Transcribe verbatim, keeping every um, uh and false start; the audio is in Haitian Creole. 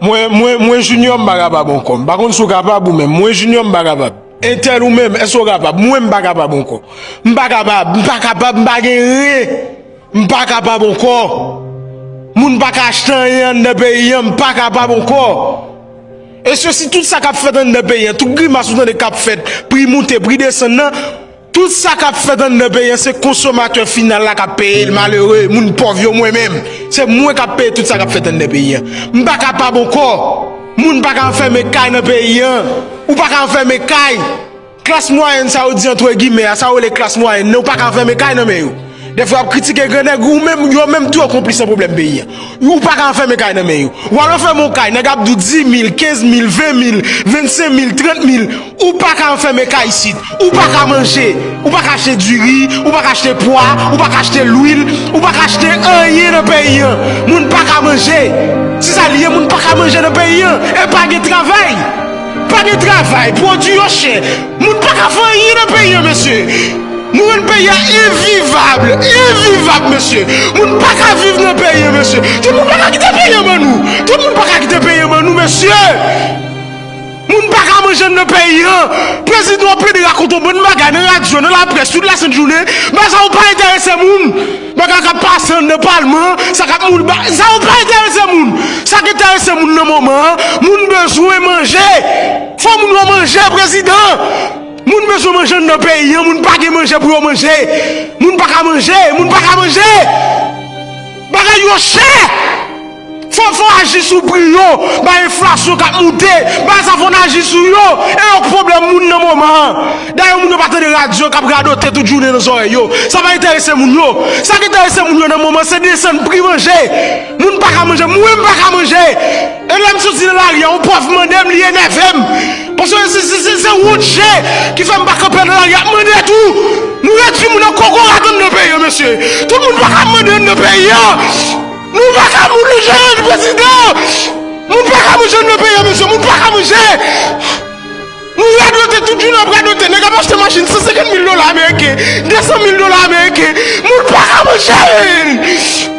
Mwen, mwen, mwen Junior, m pa kapab ankò. M pa konn si w kapab ou menm. Mwen Junior, m pa kapab. Entèl ou menm, èske w kapab? Mwen, m pa kapab ankò. M pa kapab, m pa kapab, m pa gen ren. M pa kapab ankò. Moun pa ka achte anyen anndan peyi an, m pa kapab ankò. E se si tout sa k ap fèt anndan peyi an, tout grimas ou tande k ap fèt, pri moute, pri desann nan, tout sa k ap fèt anndan peyi an, se konsomatè final la k ap peye l, malere, moun pòv yo, mwen menm. Se mwen k ap peye tout sa k ap fèt anndan peyi an. M pa kapab ankò. Moun pa ka anfèmen kay nan peyi an. Ou pa ka anfèmen kay. Klas mwayèn sa yo di antre gimè a, sa yo rele klas mwayèn nan, ou pa ka anfèmen kay nan men yo. Dèfwa y ap kritike grannèg, ou menm, yo menm tou yo konplis nan pwoblèm peyi an. Ou pa ka anfèmen kay nan men yo. W al anfèmen yon kay, nèg ap di w dis mil, kenz mil, ven mil, vennsenk mil, trant mil. Ou pa ka anfèmen kay isit. Ou pa ka manje. Ou pa ka achte diri, ou pa ka achte pwa, ou pa ka achte lwil, ou pa ka achte anyen nan peyi an. Moun pa ka manje. Se sa l ye, moun pa ka manje nan peyi an. E pa gen travay. Pa gen travay, pwodui yo chè. Moun pa ka fè anyen nan peyi an, mesye. Nou rann peyi a envivab, envivab, mesye. Moun pa ka viv nan peyi an, mesye. Tout moun pa ka kite peyi an ban nou. Tout moun pa ka kite peyi an ban nou, mesye. Moun pa ka manje anndan peyi an. Prezidan ap plede rakonte yon bann bagay nan radyo, nan laprès, tout lasent jounen. Bagay sa yo pa enterese moun. Bagay k ap pase anndan palman, sa k ap moun, ba- sa yo pa enterese moun. Sa k enterese moun nan moman an, moun bezwen manje. Fò moun yo manje, prezidan. Moun bezwen manje anndan peyi an, moun pa gen manje pou yo manje. Moun pa ka manje, moun pa ka manje. Bagay yo chè. Fò, fò aji sou pri yo, bay enflasyon k ap moute, bay sa fò n aji sou yo, e yo k pwoblèm moun nan moman an. Dayè moun yo pa tande radyo k ap radote tout jounen nan zòrèy yo. Sa pa enterese moun yo. Sa k enterese moun yo nan moman se desann pri manje. Moun pa ka manje, mwen m pa ka manje. E lè m soti nan lari a, yon pòv mande m, li enève m. Paske se, se, se, se wont je ki fè m pa kanpe nan lari a, ap mande tou. Nou redui moun an kokorat anndan peyi an, mesye. Tout moun pa ka mande anndan peyi an. Nou pa ka moun jwenn prezidan. Moun pa ka moun jwenn nan peyi an, mesye. Moun pa ka manje. Nou radote tout jounen ap radote. Nèg ap achte machin san senkant mil dola ameriken, de san mil dola ameriken. Moun pa ka manje.